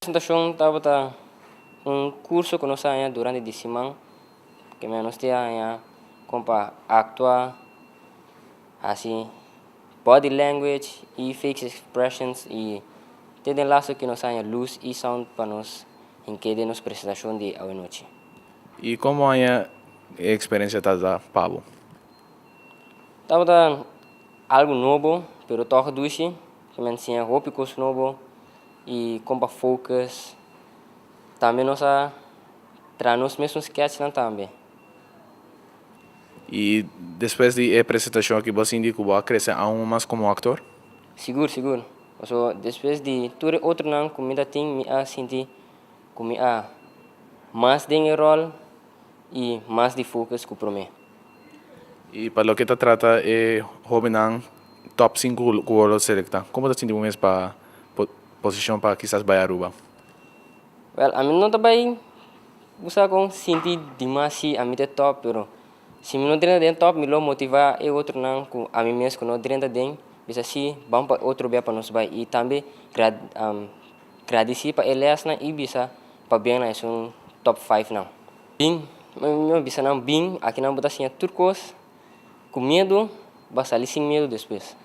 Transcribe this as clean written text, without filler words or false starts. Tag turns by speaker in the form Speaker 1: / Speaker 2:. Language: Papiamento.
Speaker 1: Presentashon tabata un kurso ku nos a haña durante di siman, ku nos tin a haña kon pa aktua, hasi body language i face expressions i te den laatste ku nos a haña lus i sound pa nos hink'é den nos presentashon di awe nochi.
Speaker 2: I kon e eksperensia ta pa bo?
Speaker 1: Tabata algu nobo, pero toch dushi, ku mi a siña hopi kos nobo i kon pa focus. Tambe nos a traha nos mes sketch tambe.
Speaker 2: I despues di e presentashon aki, bo a sinti ku bo a krese aun mas komo aktor?
Speaker 1: Sigur, sigur. So, despues di tur otronan ku mi tin, mi a sinti ku mi a mas den ròl i mas di focus ku promé.
Speaker 2: I pa loke ta trata e hóbennan top 5 ku bo selektá, kon bo ta sinti mes pa posishon pa kisas bai Aruba?
Speaker 1: Well, ami no ta bai usa ku sinti demas si ami ta top, pero si mi no drenta den top, mi lo motivá e otronan ku ami mes ku no drenta den, bisa si ban pa otro bia pa nos bai i tambe gradisí pa e lesnan i bisa pabien na esun top 5 nan. Bin, mi bisa nan bin, aki nan bo ta siña tur kos, ku miedu, bo a sali sin miedu despues.